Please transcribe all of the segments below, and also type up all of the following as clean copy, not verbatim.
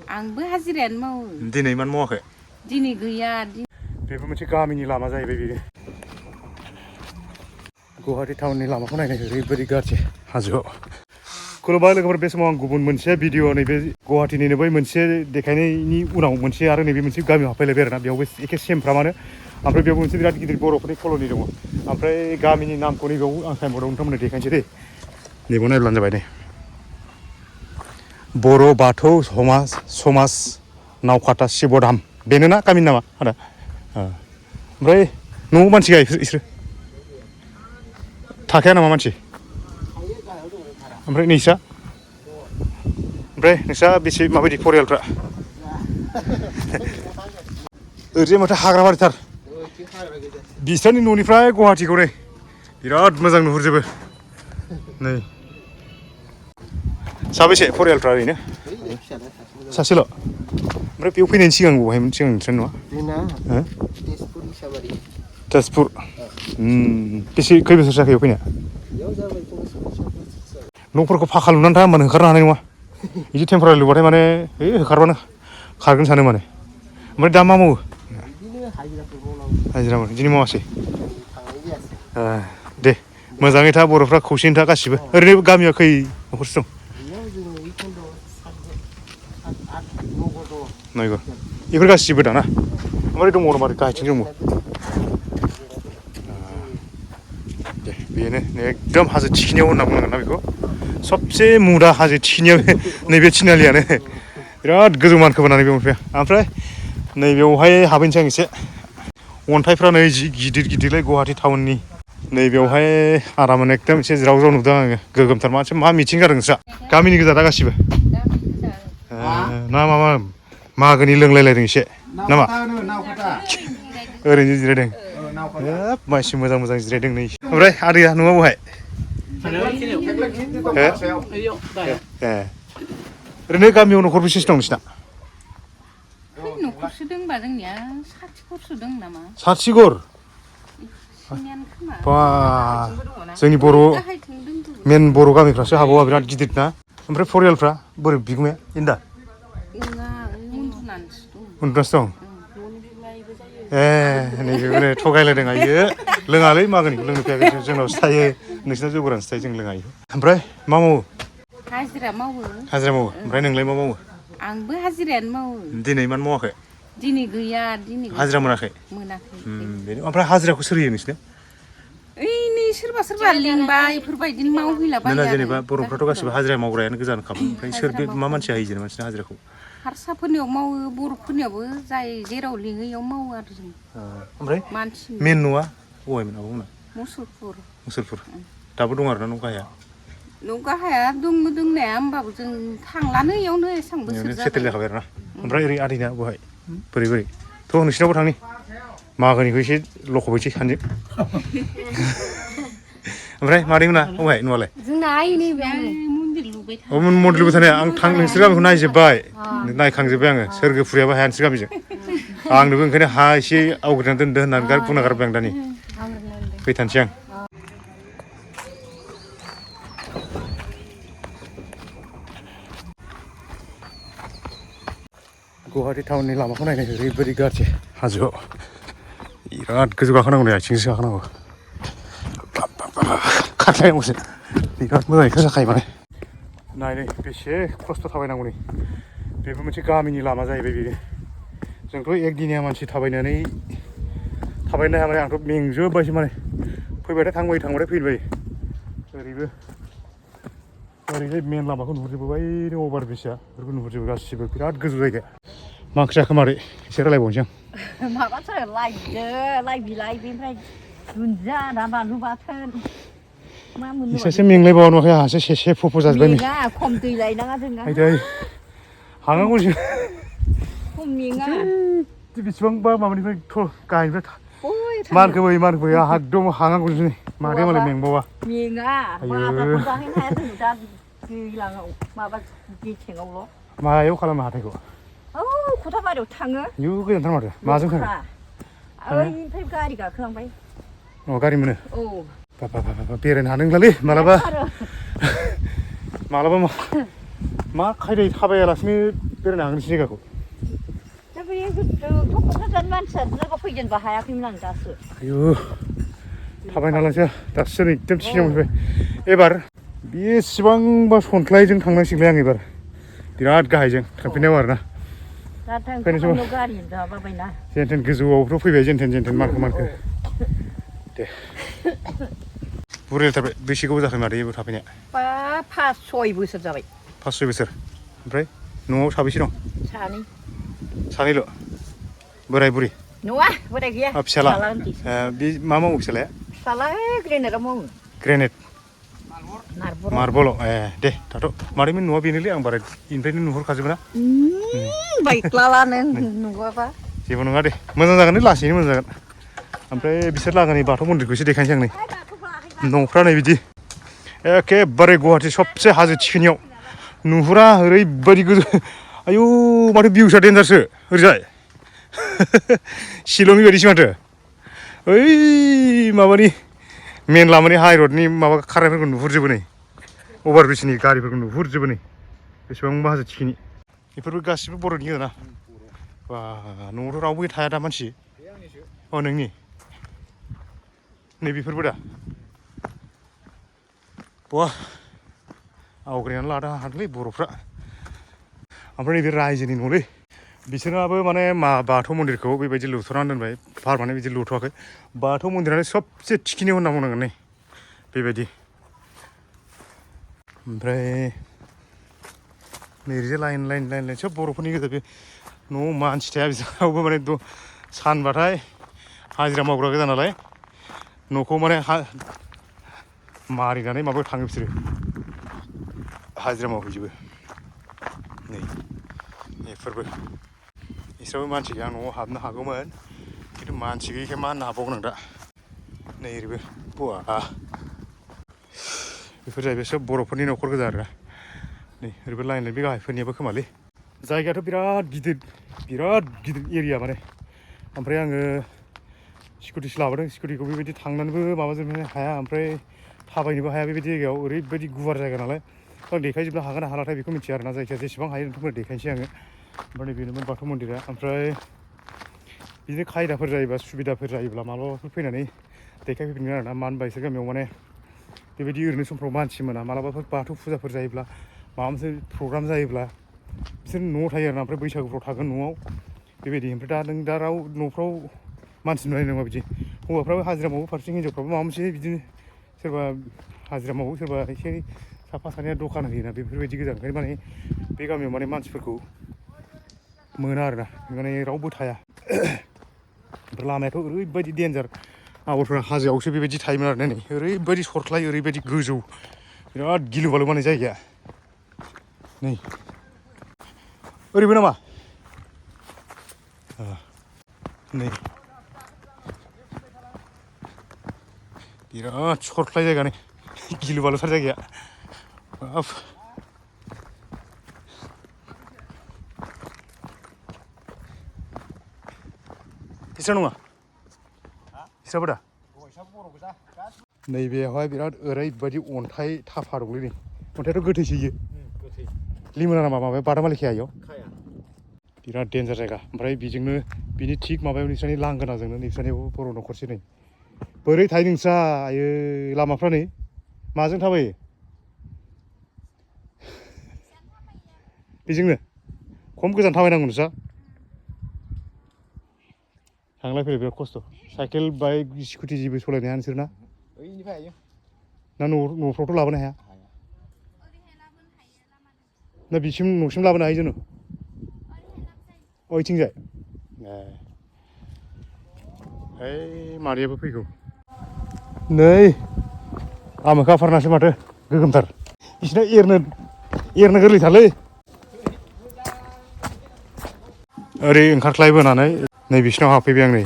आंबो हाजिरायानो मावो दिनै मानो मावाखै दिनै गैया बेबो मोनसे गामिनि लामा जाहैबाय बेयो गुवाहाटी टाउननि लामाखौ नायनो ओरैबायदि गाज्रि हाजोआव खुलुमबाय लोगोफोर बे समाव आं गुबुन मोनसे भिडिअ नैबे गुवाहाटीनिनो बै मोनसे देखायनायनि उनाव मोनसे आरो नैबे मोनसे गामियाव हाबफैलायबाय आरोना बेयावबो एखे सेमफ्रामानो ओमफ्राय बेयाव मोनसे बिराद गिदिर बर'फोरनि कल'नि दङ ओमफ्राय गामिनि नामखौ नैबेयाव आं साइनबर्डआव नोंथांमोननो देखायनोसै दे नैबाव नायब्लानो जाबाय दे बर' बाथौ समाज नावखाथा शिबधाम बेनो ना गामिनि नामा आदा ओमफ्राय न'आव मानसि गैया इसोरो थाखाया नामा मानसि ओमफ्राय नोंसा बेसे माबायदि फरियालफ्रा ओरैजाय माथो हाग्रा बारिथार बिसोरनि न'निफ्राय गुवाहाटीखौ नै बिराद मोजां नुहुरजोबो नै साबेसे फरियालफ्रा ओरैनो सासेल' ओमफ्राय बेयाव फैनायनि सिगां बहायमोन सिगां नोंसोर न'आ तेजपुर बेसे खै बोसोर जाखो बेयाव फैनाया न'फोरखौ फाखा लुनानै था होमबानो होखारनो हानाय नङा बिदि टेम्परारि लुबाथाय माने होखारबानो खारगोन सानो माने ओमफ्राय दा मा मावो हाजिरा मावो दिनै मावासै दे मोजाङै था बर'फ्रा खौसेयैनो था गासिबो ओरैनो गामियाव खै न'खरसो दं नयगर बेफोर गासिबो दाना ओमफ्राय दङ मारै गाहायथिं दङ दे बेनो एकदम हाजो थिखिनियाव होनना बुंनांगोन ना बेखौ सबसे मुदा हाजो थिखिनियाव नैबे थिनालियानो बिराद गोजौ मानखोबोनानै बे मोनफैया ओमफ्राय नैबेयावहाय हाबैनोसै आं एसे अन्थाइफ्रा नै जि गिदिर गिदिरलाय गुवाहाटी टाउननि नैबेयावहाय आरामनो एकदम एसे ज्राव ज्राव नुदों आङो गोगोमथार मानसि मा मिथिं जादों नोंस्रा गामिनि गोजा दा गासिबो ना माबा मागोनि लोंलायलायदों एसे नामा ओरैनो जिरायदों हाब मानसि मोजां मोजां जिरायदों नै ओमफ्राय आदैया न'आ बहाय ओरैनो गामियाव न'खर बेसेसो दं नोंसिना न'खरसो दंबा जोंनिया 60 घरसो दं नामा 60 घर बा जोंनि बर' मेन बर' गामिफ्रासो हाबावा बिराद गिदिर ना ओमफ्राय फरियालफ्रा बोरै बिगुमाया इन्दा उन्दुनासो दं नैबेबो थगायलायदों आयो लोङालै मागोनिखौ लोंनो फैयाखै जोंनावसो थायो नोंसिना जौगोरानसो थायो जों लोङा ओमफ्राय मा मावो हाजिरा मावो ओमफ्राय नोंलाय मा मावो आंबो हाजिरायानो मावो दिनै मानो मावाखै दिनै गैया हाजिरा मोनाखै बेनो ओमफ्राय हाजिराखौ सोर होयो नोंसिना ओइ सोरबा लिंबा इफोरबायदिनो मावहैलाबायो जेनेबा बर'फ्राथ' गासिबो हाजिरा मावग्रायानो गोजानखामोन ओमफ्राय सोर बे मा मानसिया होयो जेनेबा नोंसिना हाजिराखौ हारसाफोरनियाव मावो बर'फोरनियावबो जाय जेराव लिङो इयाव मावो आरो जों ओमफ्राय मेन न'आ बहायमोन आब'मोना मुसुलपुर दाबो दं आरोना न' गाहाया न' गाहाया दङ दंनाया होमबाबो जों थांलानो इयावनो एसां बोसोर जाबाय सेटेल जाखाबाय आरोना ओमफ्राय ओरै आदैना बहाय बोरै थ' नोंसिनावबो थांनि मागोनिखौ एसे लखबैसै सानैजों ओमफ्राय मादैमोना बहाय न'आलाय जोंना आइ नैबेयानो मन्दिर लुबाय थानाया आं नोंसोर गामिखौ नायजोब्बाय नायखांजोब्बाय आङो सोरगोफुरियाबो हाया नोंसोर गामिजों आंनोबो ओंखायनो हा एसे आवग्रिनानै दोनदो होननानै बुंना गारबाय आं दानि फैथानसै आं गुवाहाटी टाउननि लामाखौ नायनो ओरैबायदि गाज्रि हाजोआव बिराद गोजौ गाखोनांगौ नै आथिंजोंसो गाखोनांगौ खारलायनांगौसो बिराद मोजां एक्सारसाइस जाखायो माने नायनै बेसे खस्थ' थाबायनांगौ नै बेबो मोनसे गामिनि लामा जाहैबाय बेयो जोंथ' एकदिनिया मानसि थाबायनो हाया माने आंथ' मेंजोबबायसो माने फैबाथाय थांबाय फैबाय ओरैजाय मेन लामाखौ नुहुरजोबो बैनो अभार ब्रिजआ बेफोरखौ नुहुरजोबो गासिबो बिराद गोजौ जायगा मा ओंख्रि जाखो मारै एसे रायलायबावनोसै आं माबासो लाइ बिलाइ बेनिफ्राय दुन्दिया ना बानलु बाथोन मा मोननो एसेसो मेंलायबावा नुवाखै आंहासो सेसे फुफु जाजोब्बाय मेङा खम दै लायनाङा जोंना हांनांगौसो खम मेङा बेसेबांबा माबानिफ्राय गाहायनिफ्राय मानखोबोयो आंहा एकदम हांनांगौसो नै मादैया मालाय मेंबावा मेङा बाजारखौ जाहैनो हाया जों दा दैज्लाङाव माबा मेसेङावल' मायाव खालामो हाथायखौ खथाबारियाव थाङो गोजानथार माथो माजों थाङो ओइनिफ्राय गारि गाखोलांबाय गारि मोनो बेरायनो हानाय नंलालै मालाबा मा खायदायै थाबायालासिनो बेरायनो हागोन नोंसोर जायगाखौ दा बे क'क्राझार मानसिया लोगो फैजेनबा हायाखैमोन आं दासो आयु थाबायनालासो दासो एकदम थिखिनियाव मोनफैबाय एबार बेसेबांबा सन्थ्लायजों थांनांसिगोनलै आं एबार बिराद गाहायजों थांफिननायाव आरोना दा थांफिननायाव गारि दाबाबायना जेनथेन गोजौआवथ' फैबाय जेनथेन मारखो दे बुरैथारबाय बेसे गोबाव जाखो मादै बेयाव थाफैनाया बा 5-6 बोसोर जाबाय 5-6 बोसोर ओमफ्राय न'आव साबेसे दं सानैल' बोराय बुरि नङा बोराय गैया फिसाला बे मा मावो फिसालाया फिसाला ग्रेनेडआव मावो ग्रेनेड मार्बल ए दे थाथ' मादैमोन न'आ बेनोलै आं बारा बेनिफ्रायनो नुहुरखाजोबो ना बाइकलालानो नुवाबा जेबो नङा दे मोजां जागोन दे लासैनो मोजां जागोन ओमफ्राय बिसोर लागोनि बाथौ मन्दिरखौसो देखायनोसै आं नै न'फ्रा नै बिदि एखेबारे गुवाहाटि सबसे हाजो थिखिनियाव नुहुरा ओरैबायदि गोजौ आयु माथो भिउसआ देन्जारसो ओरैजाय शिलंनि बायदिसो माथो ओइ माबानि मेन लामानि हाइरडनि माबा खारनायफोरखौ नुहुरजोबो नै अभार ब्रिजनि गारिफोरखौ नुहुरजोबो नै बेसेबांबा हाजो थिखिनि बेफोरबो गासिबो बर'नि गोजा बा न'आवथ' रावबो थाया दा मानसि अ नोंनि नै बेफोरबो दा बा आवग्रिनानै लानो हादोंलै बर'फ्रा ओमफ्राय नैबे रायजोनि न'लै बिसोरनाबो माने बाथौ मन्दिरखौ बेबायदि लुथ'नानै दोनबाय पारमानेन्ट बिदि लुथ'वाखै बाथौ मन्दिरानो सबसे थिखिनियाव होनना बुंनांगोन नै बेबायदि ओमफ्राय नैरोजा लाइन सोब बर'फोरनि गोजा बे न'आव मानसि थाया बिसोरावबो माने सानबाथाय हाजिरा मावग्रा गोजा नालाय न'खौ माने मारिनानै माबायाव थाङो बिसोरो हाजिरा मावहैजोबो नै बेफोरबो बिसोराबो मानसि गैया न'आव हाबनो हागौमोन खिन्थु मानसि गैयिखाय मा होननो हाबावगोन आं दा नै ओरैबो बवा बेफोर जाहैबाय सोब बर'फोरनि न'खर गोजा आरो नै ओरैबो लाइन बे गाहायफोरनियाबो खोमालै जायगायाथ' बिराद गिदिर एरिया माने ओमफ्राय आङो स्कुटिसो लाबोदों स्कुटिखौ बेबायदि थांनानैबो माबाजोबनो हाया ओमफ्राय थाबायनोबो हाया बेबायदि जायगायाव ओरैबायदि गुवार जायगा नालाय आं देखायजोबनो हागोन ना हालाथाय बेखौ मिथिया आरोना जायखिया जेसेबां हायो नोंथांमोन देखायनोसै आङो ओमफ्राय बेनोमोन बाथौ मन्दिरा ओमफ्राय बिदिनो खायदाफोर जायोबा सुबिदाफोर जायोब्ला मालाबाफोर फैनानै देखायफैफिनगोन आरोना मानो होनबा बिसोर गामियाव माने बेबायदि ओरैनो समफ्राव मानसि मोना मालाबाफोर बाथौ फुजाफोर जायोब्ला माबा मोनसे प्रग्राम जायोब्ला बिसोर न'आव थायो आरोना ओमफ्राय बैसागुफ्राव थागोन न'आव बेबायदि ओमफ्राय दा नों दा न'फ्राव मानसि नुनाय नङा बिदि हौवाफ्राबो हाजिरा मावो फारसेथिं हिनजावफ्राबो माबा मोनसे बिदिनो सोरबा हाजिरा मावो सोरबा एसे साफा सानैया दखान होयोना बेफोरबायदि गोजा ओंखायनो माने बे गामियाव माने मानसिफोरखौ मोना आरोना माने रावबो थाया ओमफ्राय लामायाथ' ओरैबायदि देन्जार आबरफ्रा हाजोआवसो बेबायदि थायोमोन आरो नै ओरैबायदि सरख्लाय ओरैबायदि गोजौ बिराद गिलु बालु माने जायगाया नै ओरैबो नामा नै बिराद सरख्लाय जायगा नै गिलु बालुथार जायगाया बाब इसरा नङा इसराबो दा नैबेयावहाय बिराद ओरैबायदि अन्थाइ थाफा दंलै नै अन्थाइयाथ' गोथैसो इयो लिमोना नामा माबाया बादामालि खाया इयाव बिराद देन्जार जायगा ओमफ्राय बेजोंनो बिनि थिग माबायाव नोंस्रानि लांगोनाजोंनो नोंस्रानियावबो बर' न'खरसो नै बोरै थायो नोंस्रा आयो लामाफ्रा नै माजों थाबायो बेजोंनो खम गोजान थाबायनांगौ नोंस्रा थांलाय फैलाय बिराद खस्थ' साइकेल बाइक स्कुटि जेबो सालायनो हाया नोंसोर ना न'फ्रावथ' लाबोनो हाया ना बिसिम न'सिम लाबोनो हायो जोङो ओइथिंजाय ओइ मादैयाबो फैगौ नै आमोखा फारनासो माथो गोगोमथार बिसिना एरनो गोरलैथारलै ओरै ओंखारख्लायबोनानै नै बिसिनाव हाबफैबाय आं नै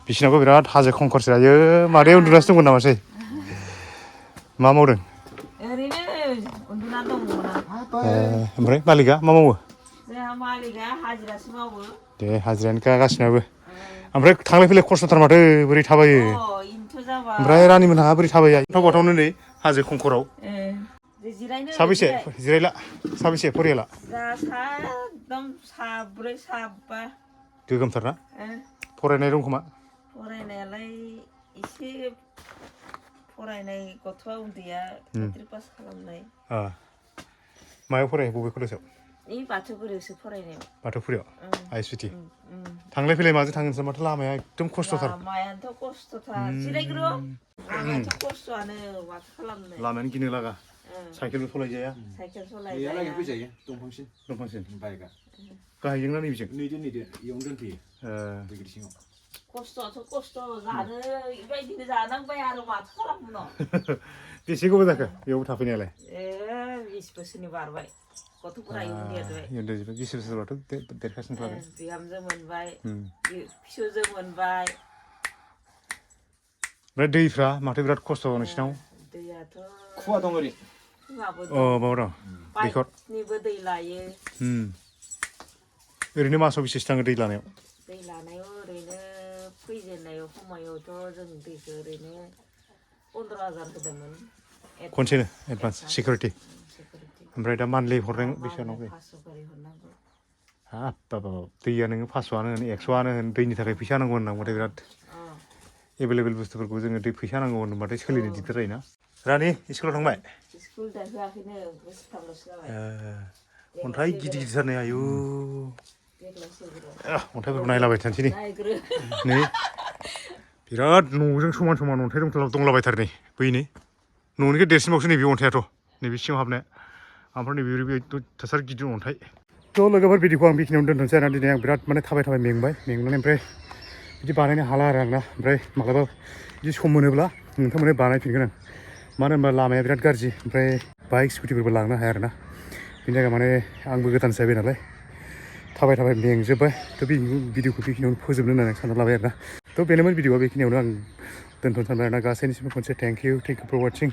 बिसिनाबो बिराद हाजो खंखरसो आयो मादैया उन्दुनासो दंमोन नामासै मा मावदों ओरैनो उन्दुना दंमोन आं ओमफ्राय मालिकआ मा मावो जोंहा मालिकआ हाजिरासो मावो दे हाजिरायानोखा गासिनाबो ओमफ्राय थांलाय फैलाय खस्थ'थार माथो बोरै थाबायो ओमफ्राय रानिमोनहा बोरै थाबायो थाव बाथावनो नै हाजो खंखराव साबेसे जिरायला साबेसे फरियाला एकदम साब्रै साबा गोगोमथारना फरायनाय दं खोमा फरायनायालाय एसे फरायनाय गथ'आ उन्दैया मेट्रिक पास खालामनाय मायाव फरायो बबे कलेजाव बाथौफुरियावसो फरायनायाव बाथौफुरियाव आइसुटि थांलाय फैलाय माजों थांगोन माथो लामाया एकदम खस्थ'थार लामायानोथ' खस्थ'थार जिरायग्रो लामायाथ' खस्थ'आनो माथो खालामनो लामायानो गिनो लागा साइकेलबो सलायजाया साइकेल सलायजाया फैजायो दंफांसिम बाइकआ गाहायजोंना नैबेजों नैदो इयावनो दोनफैयो बैग्रि सिङाव खस्थ'आथ' खस्थ' जानो बेबायदिनो जानांबाय आरो माथो खालामनो बेसे गोबाव जाखो बेयाव थाफैनायालाय 20 बोसोरनि बारबाय गथ'फोरा इयुन देरबाय इयुन देरबाय 20 बोसोरबाथ' देरखासिनो थाबाय बिहामजो मोनबाय फिसौजो मोनबाय ओमफ्राय दैफ्रा माथो बिराद खस्थ' नोंसिनाव दैयाथ' खुवा दं ओरै माबा दं दैखर निबो दै लायो ओरैनो मासाव बेसेसो थाङो दै लानायाव ओरैनो फैजेननायाव समायावथ' जों दैखौ ओरैनो 15,000 होदोंमोन खनसेनो एडभान्स सिकिउरिटि ओमफ्राय दा मान्थलि हरनाय बेसेबां फैयो 500 करि हरनांगौ हाब बाबा दैया नोङो 500आनो होन 100आनो होन दैनि थाखाय फैसा नांगौ होननांगौथाय बिराद एभेलेबेल बुस्थुफोरखौ जोङो दै फैसा नांगौ होनबाथाय सोलिनो दिगदार जायोना रानि स्कुलाव थांबाय स्कुल दा होआखैनो बोसोरथामल'सो जाबाय अन्थाइ गिदिर गिदिरथार नै आयु अन्थाइफोरखौ नायलाबाय थानोसै नै बिराद न'जों समान समान अन्थाइ दंलाबायथार नै बैनि न'निखौ देरसिनबावसो नैबे अन्थाइयाथ' नैबे सिङाव हाबनाया ओमफ्राय नैबे थासारि गिदिर अन्थाइ थ' लोगोफोर बिदिखौ आं बेखिनियावनो दोनथ'नोसै आरोना दिनै आं बिराद माने थाबाय मेंबाय मेंनानै ओमफ्राय बिदि बानायनो हाला आरो आंना ओमफ्राय मालाबा बिदि सम मोनोब्ला नोंथांमोननो बानायफिनगोन आं मानो होनबा लामाया बिराद गाज्रि ओमफ्राय बाइक स्कुटिफोरबो लांनो हाया आरोना बेनि थाखाय माने आंबो गोदान जाबाय नालाय थाबाय मेंजोब्बाय थ' बे भिडिअखौ बेखिनियावनो फोजोबनो होननानै सानना लाबाय आरोना थ' बेनोमोन भिडिअआ बेखिनियावनो आं दोनथ'नो सानबाय आरोना गासैनिसिमबो खनसे थेंक इउ फर वाचिं